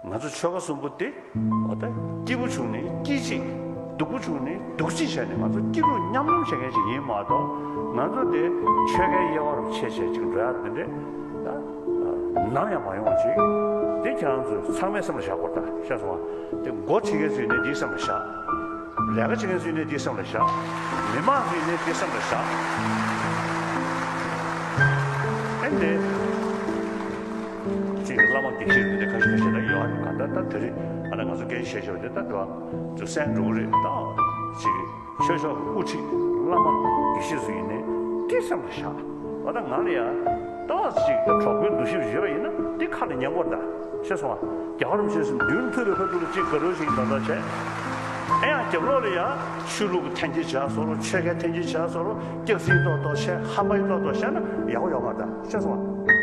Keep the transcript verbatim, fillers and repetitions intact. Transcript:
ང་ཚོ་ཆོལ་ཁ་གསུམ་པོ་དེ་འོ་ད་སྐྱིད་པོ་བྱུང་ནས་སྐྱིད་ཅིག་སྡུག་པོ་བྱུང་ནས་སྡུག་ཅིག་བྱས་ནས་ང་ཚོ་སྐྱིད་སྡུག་མཉམ་མྱོང་བྱེད་མཁན་ཞིག་ཡིན་མ་གཏོགས། ང་ཚོ་དེ་ཆོལ་ཁའི་དབྱེ་བ་རུ་ཕྱེ་བྱས་ཅིག་འགྲོ་ཡག་དེ་འདྲས་ད་ནམ་ཡང་མ་ཡོང་བ་ཅིག་དེ་ཁྱེད་རང་ཚོས་ཚང་མས་སེམས་ལ་བཞག་དགོས་རེད། ད་ཤེས་སོང་ང་། དེ་སྒོ་ཕྱེ་མཁན་ཚོས་ནས་དེ་སེམས་ལ་བཞག་ལས་ཀ་བྱེད་མཁན་ཚོས་ནས་དེ་སེམས་ལ་བཞག་མི་མང་ཚོས་ནས་དེ་སེམས་ལ་བཞག་ཨེ་འདི། ཅིག་བླ་མ་དགེ་བཤེས་རེད་དེ་ཁ་ཤས་ཁ་ཤས་ད་ཡོད་རེད། གང་ལྟར་ད་དེ་རིང་ཨ་ན་ང་ཚོ་སྐད་ཆ་བཤད་ཤོག་དེ་ད་དུ་ཚུར་གསན་འགྲོ་གི་རེད། ད་ཅིག་ཆོས་ཕྱོགས་ཀྱི་དབུ་ཁྲིད་བླ་མ་དགེ་བཤེས་ཚོ་ཡིན་ནའི་དེ་སེམས་ལ་བཞག་ཨ་ད་ང་ལ་ཡ་ཏོག་ཙམ་ཅིག་གྲོགས་པོའི་འདུ་ཤེས་ཡོད་པ་ཡིན་ན་དེ་ཁ་ནས་ཉན་དགོས་རེད། ད་ཤེས་སོང་ང་། རྒྱལ་བ་རིན་པོ་ཆེ་མདུན་ཐུག་པའི་ཁ་ཐུག་ལ་ཅིག་དགའ་རོགས་ཤིག་ད་ལྟ་བྱས། ཨེ་ཡང་རྒྱབ་ལོགས་ལ་ཡ་ཆོས་ལུགས་ཀྱི་འཐེན་འཁྱེར་བྱས་སོ་ལོ། ཆོལ་ཁའི་འཐེན་འཁྱེར་བྱས་སོ་ལོ། སྐྱག་རྫུན་ཏོག་ཏོག་བཤད། ཧམ་པ་ཡི་ཏོག་ཏོག་བཤད་ན་ཡག་པོ་ཡོད་མ་རེད། ཤེས་སོང་ང་།